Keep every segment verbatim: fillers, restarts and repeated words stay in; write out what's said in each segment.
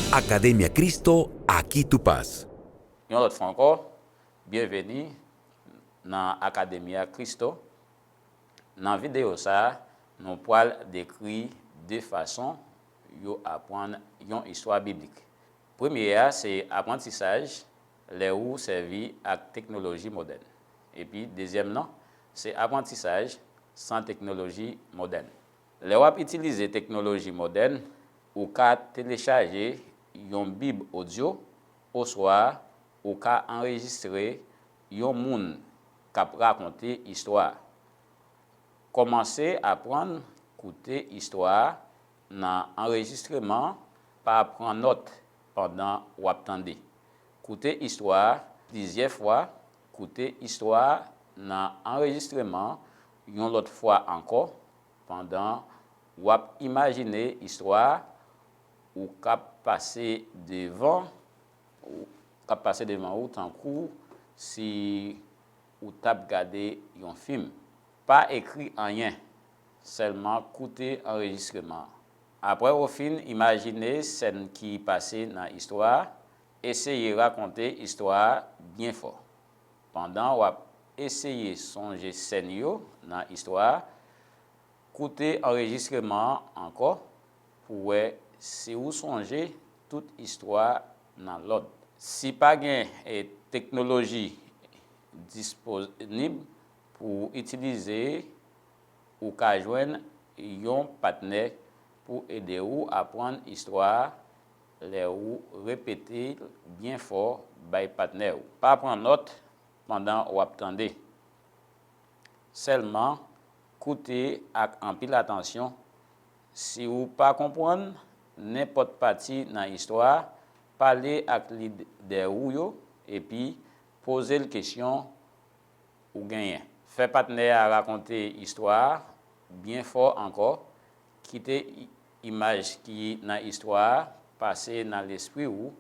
Academia Cristo, aquí tú paz. Yon lòt fwa ankò, byenveni nan Akademya Kristo. Nan videyo sa a, nou pral dekri de fason yo aprann yon istwa biblik. Premye a se aprantisaj lè ou sèvi ak teknoloji modèn. Epi dezyèm nan, se aprantisaj san teknoloji modèn. Lè w ap itilize teknoloji modèn, ou ka telechaje yon bib odyo oswa ou ka anrejistre yon moun k ap rakonte istwa. Kòmanse aprann koute istwa a nan anrejistreman an, pa pran nòt pandan w ap tande. Koute istwa a plizyè fwa, koute istwa a nan anrejistreman an yon lòt fwa ankò, pandan w ap imajine istwa a, ou k ap pase devan ou k ap pase devan ou tankou si ou t ap gade yon fim. Pa ekri anyen, sèlman koute anrejistreman an. Apre w fin imajine sèn ki pase nan istwa a, eseye rakonte istwa a byen fò. Pandan w ap eseye sonje sèn yo nan istwa a, koute anrejistreman an ankò pou w wè si ou sonje tout istwa nan lòd. Si pa gen e, teknoloji disponib pou w itilize, ou ka jwenn yon patnè pou ede w aprann istwa a lè ou repete l byen fò bay patnè w. Pa pran nòt pandan w ap tande. Sèlman koute ak anpil atansyon. Si w pa konprann nenpòt pati nan istwa a, pale ak lidè ou yo epi poze l kesyon ou genyen. Fè patnè a rakonte istwa a byen fò ankò. Kite imaj ki nan istwa a pase nan lespri w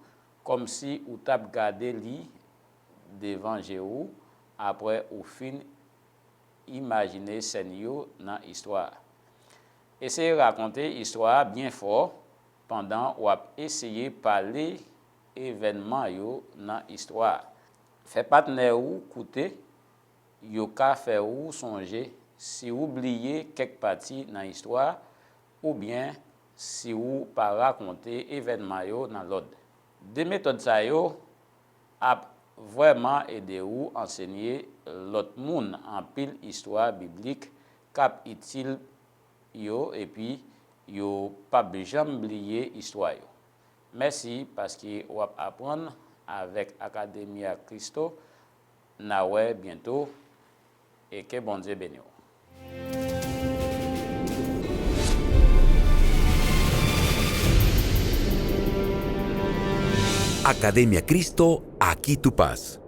kòmsi ou t ap gade li devan je w apre ou fin imajine sèn yo nan istwa a. Eseye rakonte istwa a byen fò pandan w ap eseye pale evènman yo nan istwa a. Fè patnè ou koute, yo ka fè ou sonje si ou bliye kèk pati nan istwa a oubyen si ou pa rakonte evènman yo nan lòd. De metòd sa yo ap vrèman ede ou ansenye lòt moun anpil istwa biblik k ap itil yo epi yo p ap janm bliye istwa yo. Mèsi paske w ap aprann avèk Academia Cristo. N a wè byento e ke Bondye beni w. Academia Cristo, aquí tú paz.